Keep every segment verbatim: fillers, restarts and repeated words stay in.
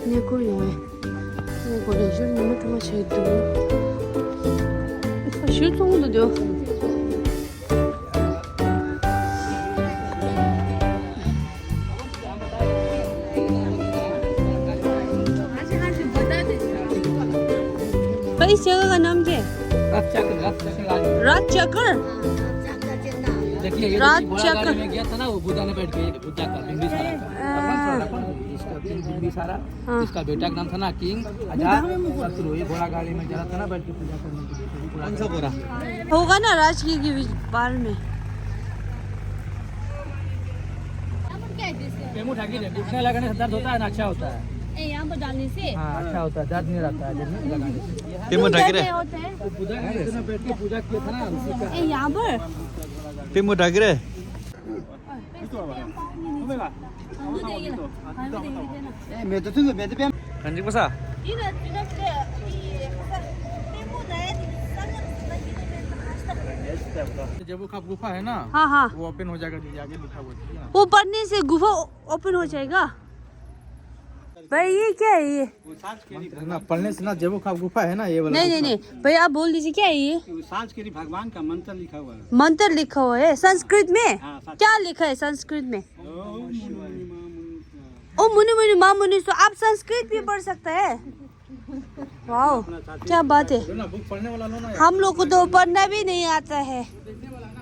གནས་སྐོར་ཡོང་བས། གནས་སྐོར་ལས་ཞོར་ཉི་མ་ཐུང་མ་བྱས་འདུག་ཞུ་ཚོང་དུ་འདུག भाई, इस जगह का नाम क्या है? रात चक्र, रात चक्र। रात चक्र? देखिए, ये रात चक्र। घोड़ा गाड़ी में गया था ना, वो बुद्धा ने बैठ के, बुद्धा का, बिंबिसारा का। हाँ। इसका बिंबिसारा, हाँ। इसका बेटा का नाम था ना किंग अजात शत्रु। ये घोड़ा गाड़ी में चला था ना, बैठ के पूजा करने के लिए। कौन सा घोड़ा? होगा ना राजगीर के बीच बाहर में। पेमू ठाकी है, घुटने लगाने से दर्द होता है ना, अच्छा होता है। ए, यहाँ पर डालने से? हाँ, अच्छा होता है, दर्द नहीं रहता है, जब लगाने से। पेमू ठाकी रे। दर्द नहीं होता है? वो बुद्धा ने इतना बैठ के पूजा किया था ना, उसी का। ए, यहाँ पर? पेमू ठाकी रे। हाँ जी, बसा। जब वो खप गुफा है ना, हाँ, हाँ। वो ओपन हो जाएगा, दीदी, आगे लिखा हुआ है, ठीक है ना? वो पढ़ने से गुफा ओपन हो जाएगा। भाई, ये क्या है ये? ना, पढ़ने से ना, जब वो खप गुफा है ना, ये वाला नहीं, नहीं, गुफा। नहीं, भैया, आप बोल दीजिए, क्या है ये? वो संस्कृत भगवान का मंत्र लिखा हुआ है। मंत्र लिखा हुआ है संस्कृत में? हाँ, संस्कृत। क्या लिखा है संस्कृत में? ओम मुनि मुनि मामुनि। ओम मुनि मुनि मामुनि। तो आप संस्कृत भी पढ़ सकते हैं? वाओ, क्या बात है। हम लोग को तो पढ़ना भी नहीं आता है,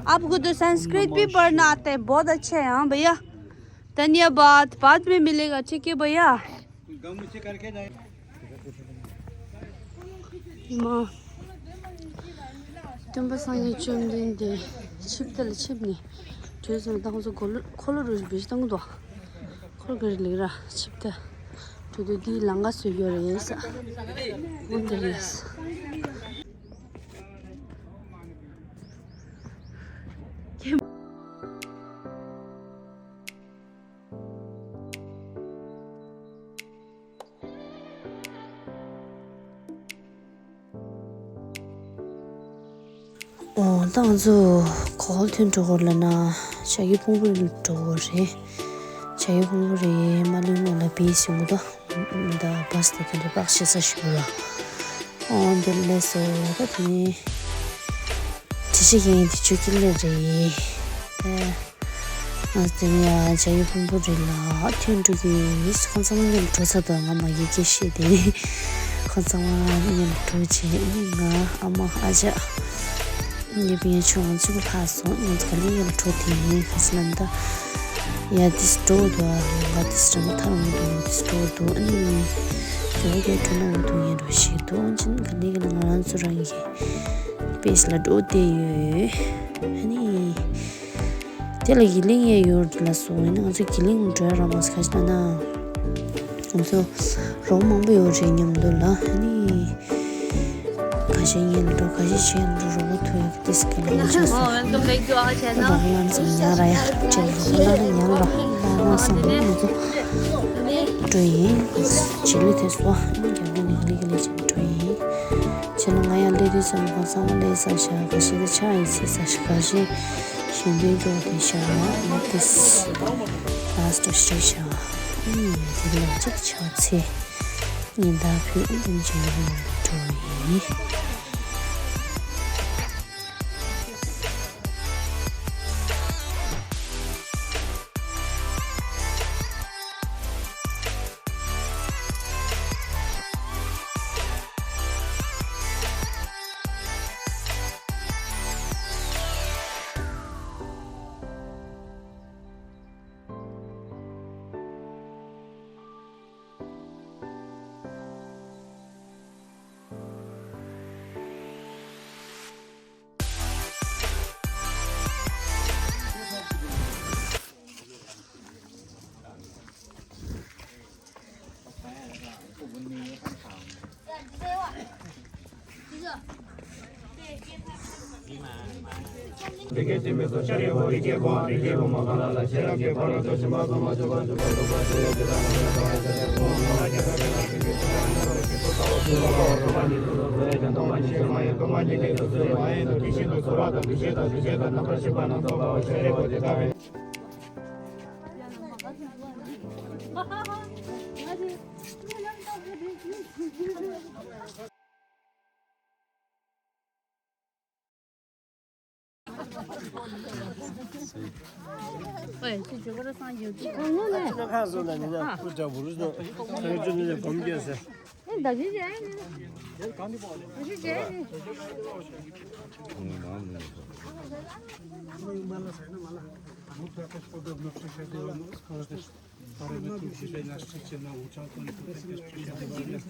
आपको तो संस्कृत भी पढ़ना आता है, बहुत अच्छा है। हाँ भैया, धन्यवाद, बाद में मिलेगा, ठीक है भैया। गम से करके जाए। माँ। སྟོན་པ་སངས་རྒྱས་བཅོམ་ལྡན་འདས་ཆིབས་རྟ་ལ་ཆིབས་ནས་བྲོས་སོང་། ད་ཁོང་ཚོ་འཁོར་ལོ་འཁོར་ལོ་རུ་བེད་བཏང་འདུག་འཁོར་ག་རེ་ལེགས་ར་ཆིབས་རྟ་བྲོས་དུས་འདིའི་ལམ་ཁ་བཟོས་ཡོད་རེད་ས། འོ་འདི་རེད། ཨོ། ད་ང་ཚོ་ག་པར་ཐོན་འགྲོ་གི་ཡོད་ལབ་ན། བྱ་རྒོད་ཕུང་པོ་ལ་འགྲོ་གི་ཡོད་རེད། བྱ་རྒོད་ཕུང་པོ་རེད། རྨ་ལྷོའི་ངོས་ལ་བེད་ཟིན་གི་འདུག་ད་བྷ་སི་དེ་ག་འདྲ་པག་ཆེ་ས་ཞིག་ལ། ཨོ་འདིར་སླེབས་སོང་། ད་དེ་ནས་དྲི་ཆུ་ཡིན། དྲི་ཆུ་དཀྱིལ་ལ་རེད། ཨེ། ང་དེ་ནས་ཡང་བྱ་རྒོད་ཕུང་པོ་རི་ལ་ཐོན་འགྲོ་གི་ཡིན། ཁོང་ཚང་མ་མཉམ་དུ་འགྲོ་ཚར་དུས་ང་མ་གིར་སྐད་བཤད་དེ། ཁོང་ཚང་མ་མཉམ་དུ་འགྲོ་བྱས། ཨ་ནི་ང་ཨ་མ་ཨ་ཅག་ངའི་སྤུན་ཆུང་ང་གཉིས་ལྷག་སོང་། ང་ཚོ་ག་ལེ་ཡར་འགྲོ་དེ་ཡིན། ག་ཟེར་ན་ད་ཡ་དེ་འགྲོ་འདུག་ང་དེ་རང་ཐག་རིང་པོ་འདུག་དེ་འགྲོ་འདུག་ཨ་ནི་དེ་བ་དེ་འགྲོ་ན་འགྲོ་འདུག་ཡིན་འགྲོ་ཞིག་འདུག་ཅིན་ག་ལེ་ག་ལེ་ང་རང་ཚོ་རང་གི་པེས་ལ་འགྲོ་བསྡད་ཡོད། ཨ་ནི། དེ་ལ་གི་ལིང་ཡང་ཡོད་ལ་སོང་། ཡིན་ན་ང་ཚོ་གི་ལིང་འགྲོ་ཡ་རག་མ་སོང་། ག་ཅི་ལབ་ན། ང་ཚོ་རོགས་མང་པོ་ཡོད་རེད་མཉམ་དུ་ལ། ཨ་ནི། ཁ་ཤས་ངེད་ལ་འགྲོ། ཁ་ཤས་ཁྱེད་ལ་འགྲོ། རོགས་པ་ཐུག་ཡོད་དེ་སྐད་ལ་ཡིན་ཆོག་སོང་། Welcome back to our channel. རོགས་པ་ལ་ཙམ་ཉར་ར་ཡ། ཁྱེད་ལ་རོགས་པ་ལ་ཉར་ར། ང་སོང་ན་ང་ཚོ་འགྲོ་ཡིན། བྱེད་ལས་དེ་སོ། ཨ་ནི་རྒྱབ་ལ་ངེད་ལ་གི་ལས་བྱེད་འགྲོ་ཡིན། བྱས་ན་ང་ཡང་སླེབས་དུས་ཙམ་ཁོང་ཚང་མ་སླེབས་ཚར་ཤག་ཁ་ཤས་ད་ཆ་ཡིན་ཚར་ཤག་ཁ་ཤས་གཞོན་དུས་འགྲོ་དེ་ཤག་ཡ་དེ་ལ་སྟོ་ཤེས་ཤག་ཨུམ། དེ་ལ་གཅིག་ཆགས་ཚེ་ཉིན་ལྟར་ཕུད་ཨུམ་ཅིག་ལ་འགྲོ་ཡིན།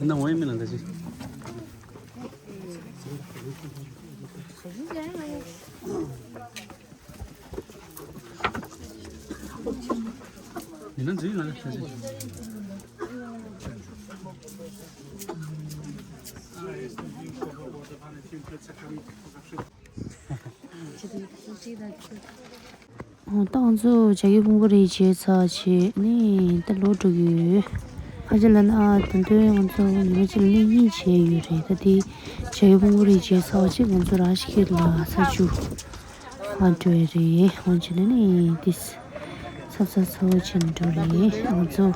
ན་འོ་ཡ་མི་ལ་འདྲ་ཅི། མི་ན་འཛུལ་ལ་འདྲ་ཅི། ད་ང་ཚོ་བྱ་རྒོད་ཕུང་པོ་རི་མཇལ་ཚར་བྱས་ནས་ད་ལོག་འགྲོ་གི་ཡོད། ཕལ་ཆེར་ལབ་ན་ཨ་ད་དུང་ང་ཚོ་ཉི་མ་གཅིག་ལ་གནས་གཉིས་བྱས་ཡོད་རེད། ད་དེ་བྱ་རྒོད་ཕུང་པོ་རི་མཇལ་ཚར་བྱས་ང་ཚོ་ར་ཤི་ཁེལ་ལ་ས་ཆུ་ཨ་འགྲོ་ཡི་རེད། འོན་ཀྱང་ནི་དེ་ཚབ་ཚབ་ཚ་བོ་བྱས་ནས་འགྲོ་རེད། ང་ཚོ་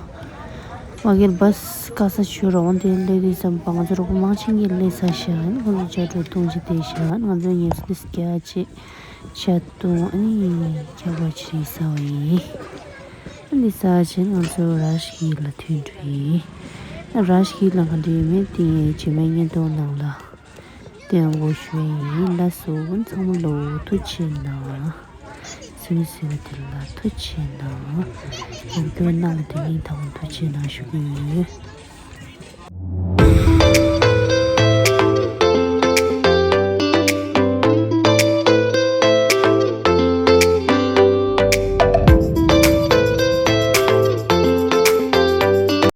ཝ་གེར་བྷ་སི་བཀག་ས་ཆུ་ར་བོ་དེ་སླེབས་དུས་ཙམ་པ་ང་ཚོ་རོགས་པ་མང་ཆེ་གིས་སླེབས་ཚར་ཤག་ང་ཚོ་ཇ་འགྲོ་གཏོང་བྱས་བསྡད་ཤག་ང་ཚོ་ངལ་གསོ་དེ་རྒྱག་བྱས། ཇ་བཏུང་ཨ་ནི་ཇ་བོ་ཅིག་ཟ་བ་ཡིན། ཨ་ནི་ཟ་བྱས་ང་ཚོ་ར་ཤི་ཁེལ་ལ་ཐོན་འགྲོ་ཡིན། ར་ཤི་ཁེལ་ལ་ག་འདྲ་ཡོད་མེད་དེ་རྗེས་མའི་བརྙན་ཐུང་ནང་ལ་སྟོན་དགོས་ཞུ་ཡིན། ལགས་སོ་ཚང་མ་ལོ་ཐུགས་རྗེ་གནང་། གཟིགས་ཞིབ་དེ་ལ་ཐུགས་རྗེ་གནང་། ཡང་བསྐྱར་གནང་བ་དེ་ཉིད་དང་ཐུགས་རྗེ་གནང་ཞུ་གི་ཡོད།